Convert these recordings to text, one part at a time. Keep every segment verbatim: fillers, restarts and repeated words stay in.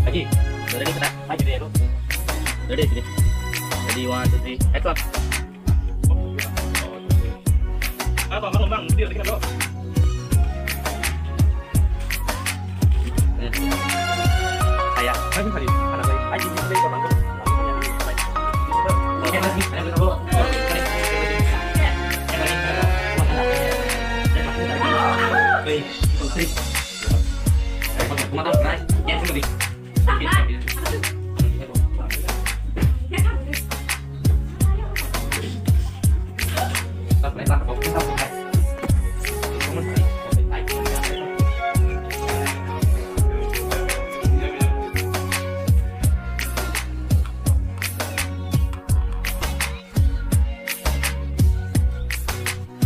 Ready? Ready, ready. Ready, one, two, three, action.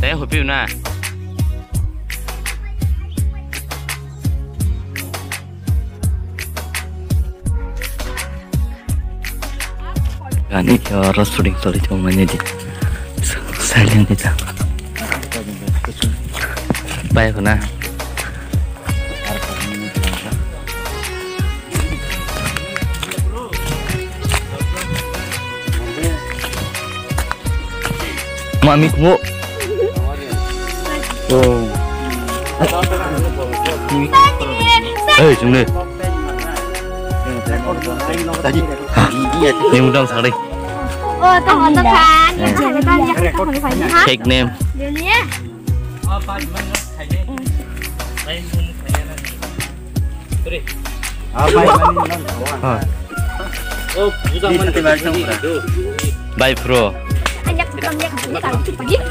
Tei hupiu na. Ani khe oro shooting choli tongmani di. Silent di ta. Bai khuna. Mami kumo. Oh. Hei, chungle. Tadi. Ha. Ni udang sari. Oh, tong, tong, kan. Fake name. Dunia. Bai pro.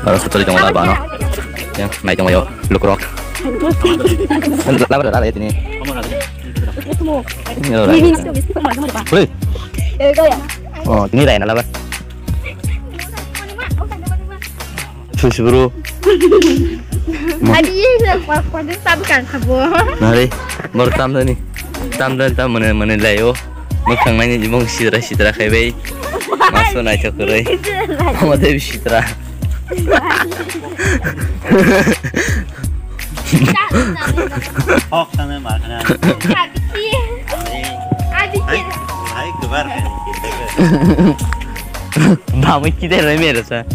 Aro sotoli tong laba no. Yang nai tong yo lukrok. Laba laba ya tini. Hei. Oh, tini rai na laba. Sus bro. Adi ye sa kwa kwa de sab kan khabo. Nari, bor tam dani. Tam dan tam mane mane layo. Mwkhang nai ni bong sitra sitra khai bai. Maso nai chok rai. Ama de sitra. Hok tame mar khana. Adi ye. Adi ye. Hai, hai, kebar kan. Bamwi kide rai mere sa.